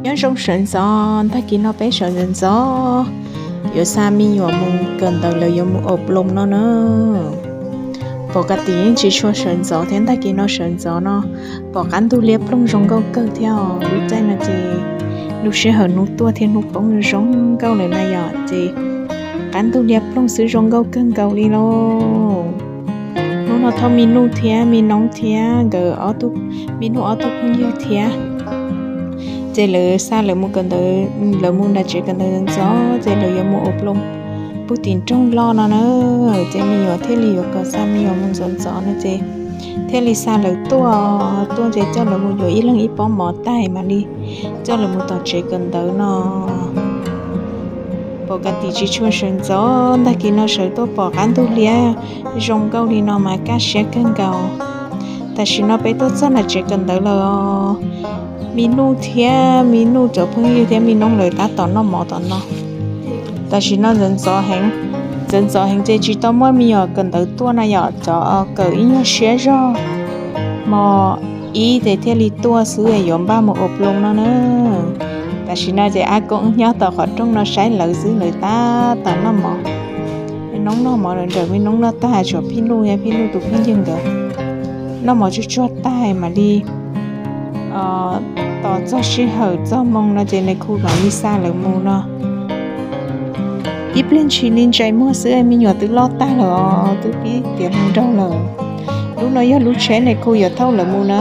Nyob zoo sawv ntxov, tag kis no peb sawv ntxov ntxov yuav xa me nyuam mus kawm ntawv, lawv yuav mus ob ploog no na. Pom kas tis yeej tsis tshua sawv ntxov thiab, tag kis no sawv ntxov no pom qab ntug liab ploog zoo nkauj kawg thiab os. Lub caij no ces lub sij hawm hnub tuaj thiab hnub poob zoo nkauj lawm na yom, ces qab ntug liab ploog xwb zoo nkauj kawg nkaus li lauj. Hnub no thauj me nuj thiab me noob thiab nkawd ob tug, me nuj ob tug phooj ywg thiab. Ces lawv xa lawv mus kawm ntawv, lawv mus nram tsev kawm ntawv ntxov ntxov, ces lawv yuav mus ob ploog pug tim nroog loj no na. Ces me nyuam thiaj li yuav kom xa me nyuam mus ntxov ntxov no ces thiaj li xa lawv tuaj, tuaj ces coj lawv mus yuav ib leeg ib pob mov tag mam li coj lawv mus tom tsev kawm ntawv no. Pom kas tis tsis tshua sawv ntxov, tag kis no sawv tuaj pom qab ntug liab zoo nkauj li no mas kaj siab kawg nkaus. Tam sim no peb tuaj txog nram tsev kawm ntawv lawm os. Me nuj thiab me nuj cov phooj ywg thiab me noob lawv tab tom noj mov tom no. Tam sim no ntxov ntxov heev, ntxov ntxov heev ces tsis tau muaj me nyuam kawm ntawv tuaj na yom, cov kawm ib nyuag siab zog, hmo ib ces thiaj li tuaj xwb, yuav npaj mus ob ploog no na. Tam sim no ces Ab Koob nyob tom qhov rooj no saib lawv xwb, lawv tab tom noj mov. Me noob noj mov lawm, nrawm me noob noj tag, tshuav Phij Nuj thiab Phij Nuj tus phooj ywg nkawd noj mov tsuag tsuag tag mam li tos txog sij hawm txog moo no ces nais khu mam li xa lawv mus no. Ib pliag ntshis li ntsais muag xwb me nyuam twb loj tag lawm os, twb pib tiav hluas nraug lawm. Lub no yog lub tsheb nais khu yuav thauj lawv mus na.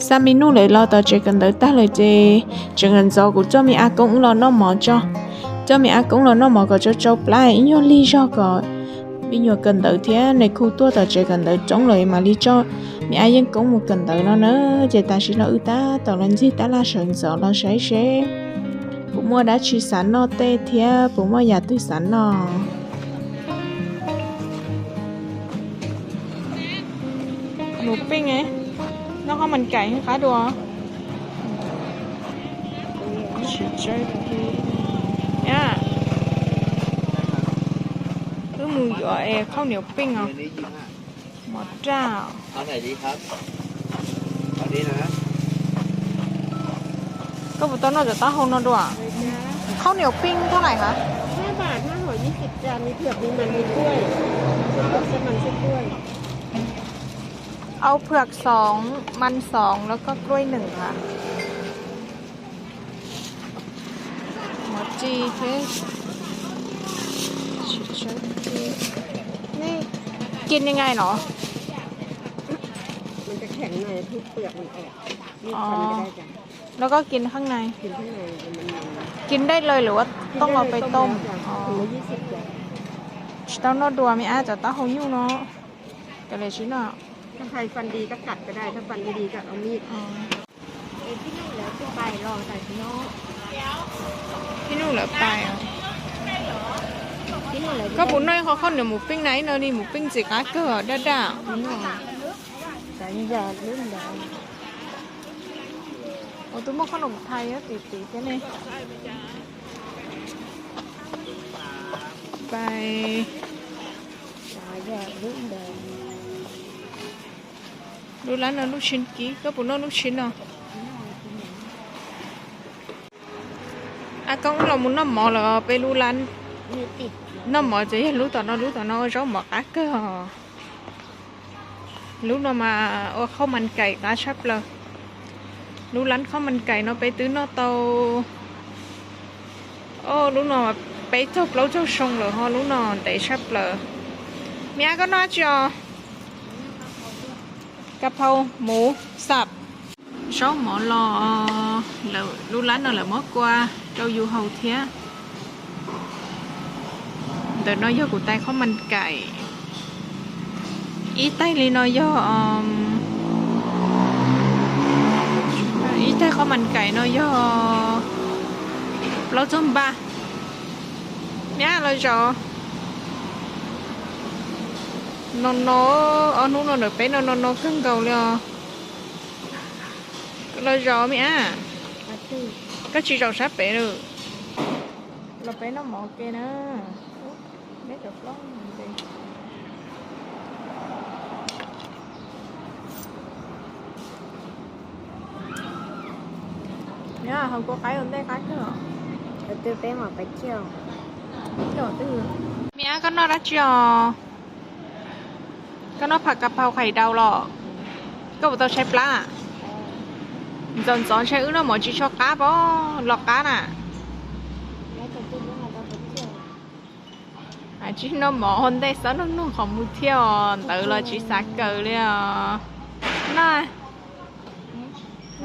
Xa me nuj lawv los tom tsev kawm ntawv tag lawm ces tseem ntxov kuv coj me Ab Koob los noj mov tso. Coj me Ab Koob los noj mov kom tsau tsau plab ib nyuag lig zog kom me nyuam kawm ntawv thiab nais khu tuaj tom tsev kawm ntawv roob lawm mam li coj me Ab Yeej Koob mus kawm ntawv no na. Ces tam sim no wb tab tom los ncig tab laj sawv ntxov los saib seb puas muaj dab tsi xav noj tej thiab puas muaj yam twg xav noj. Mus pij, noj khob mas kaim qab dua. Wb mus yuav khob niam pij os. Mov raj. Koj puas tau noj cov taub hau no dua? Khob niam pij thaj lais hab? Au, phwm xoov, man xoov, lawv koj kluaj nws hab. Mov ci thiab. Nej,กินยังไงเหรอ? มันจะแข็งหน่อย ทุบเปลือกมันออก มีดฟันก็ได้จ้ะ แล้วก็กินข้างใน กินข้างในมัน กินได้เลยหรือว่าต้องเอาไปต้ม กินได้เลย ต้มแล้วจ้ะ อ๋อ ถุงละยี่สิบจ้ะ Tsis tau noj dua me ab cov taub hau nyuj no. Cov lawv tsis noj. ถ้าใครฟันดีก็กัดก็ได้ ถ้าฟันไม่ดีก็เอามีด Phij Nuj lawv pais. Koj puas noj qhov khob niam mus pij na, ib no li mus pij ntxim qab kawg daj daj. Ua twb muaj khob niam thais tim tim thiab ne. Pais. Lub lab no lub tshib kib, koj puas noj lub tshib no? Ab Koob los mus noj mov lawm peb lub lab. Noj mov ces yog lub tom no, lub tom no ua zaub mov qab kawg os. Lub no mas ua khob mas kais qab tshaj plaws. Lub lab khob mas kais no peb twb noj tau, o, lub no peb caug plaub caug xyoo lawm ho lub no ntev tshaj plaws. Me ab koj noj dab tsi os? Ka phau muv xab. Zaub mov los, lub lab no lawv muab kua rau yus haus thiab. Ntawm no yog kuv tais khob mas kais. Ib tais li no yog, ib tais khob mas kais no yog plaub caug npaj. Nyab los zaum. No no, ob hnub no ntawm peb no no no kawg nkaus li os. Los zaum me ab. Koj tsis zaum sab pem lawm. Los peb noj mov ke na. Neb cov plaub ntev. Hauv kua qaib ua ntej qab kawg. Me ab, koj noj dab tsi os? Koj noj phav ka phau qhais daus los? Koj puas tau tshaib plab? Ntxov ntxov ntshe wb noj mov tsis tshua qab pob, los qab na. Tsis noj mov ua ntej, xob nug nug qhov mus thiab os, ntawd los tsis xav kawm li os. Noj,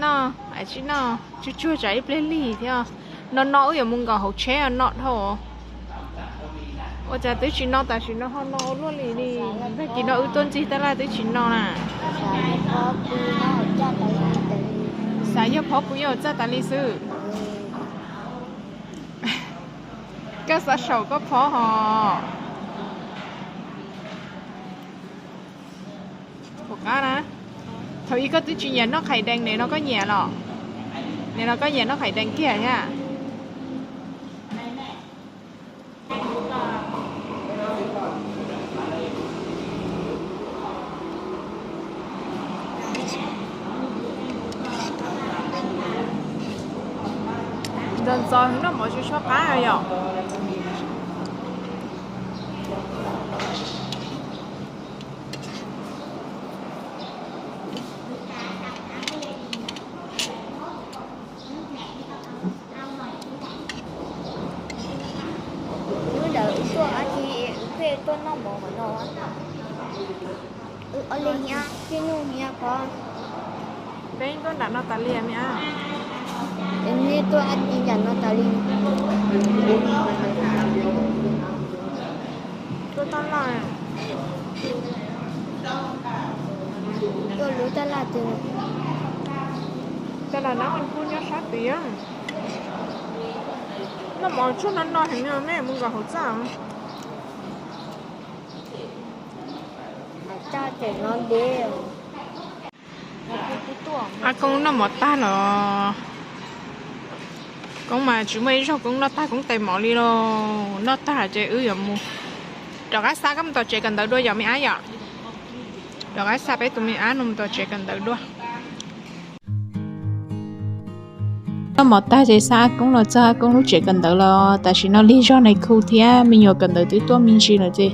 noj, tsis noj, tsuag tsuag tsam ib pliag lig thiab. No no wb yuav mus nkaum hauv tsheb noj dhau. Ua cas twb tsis no tam sim no ho no ua luaj li li? Tag kis no wb tuaj ntxig tab laj twb tsis no na. Xav yog phob pw nyob hauv txaj tas li xwb. Koj xav saum koj phob hos. Ua qab na. Thaum ub koj twb tsis nyiam noj qhais dees, nim no koj nyiam los? Nim no koj nyiam noj qhais dees kiag thiab? Ntxov ntxov noj mov tsis tshua qab yom. Hnub ntawd wb tuaj dab tsi, wb pheej tuaj noj mov qhov no. Wb ob leeg thiab, Txhiaj Nyuj thiab Phob. Peb tuaj nram no tas li me ab. Nej tuaj dab tsi nram no tas li? Tuaj taj laj. Tuaj lub taj laj twg? Taj laj nab kub nyob sab tid. Noj mov tsuag no no heev, nej mus nkaum hauv txaj. Ab Koob noj mov tag los. Koob mas tsis muaj ib zaug Koob noj tag Koob tais mov li lauj. Noj tag ces wb yuav mus. Rov qab xa koj mus tom tsev kawm ntawv dua yom me ab yom. Rov qab xa peb tus me ab no mus tom tsev kawm ntawv dua. Noj mov tag ces xa Ab Koob los txog Ab Koob lub tsev kawm ntawv los. Tam sim no lig zog nais khu thiab me nyuam kawm ntawv twb tuaj me ntsis lawm ces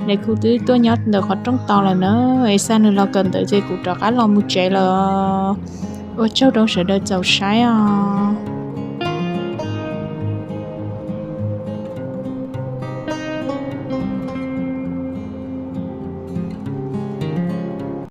nais khu twb tuaj nyob ntawm qhov rooj tos lawm na. Es xa nws los kawm ntawv ces kuv rov qab los mus tsev lawm. Ua tsaug rau sawv daws txaus saib os.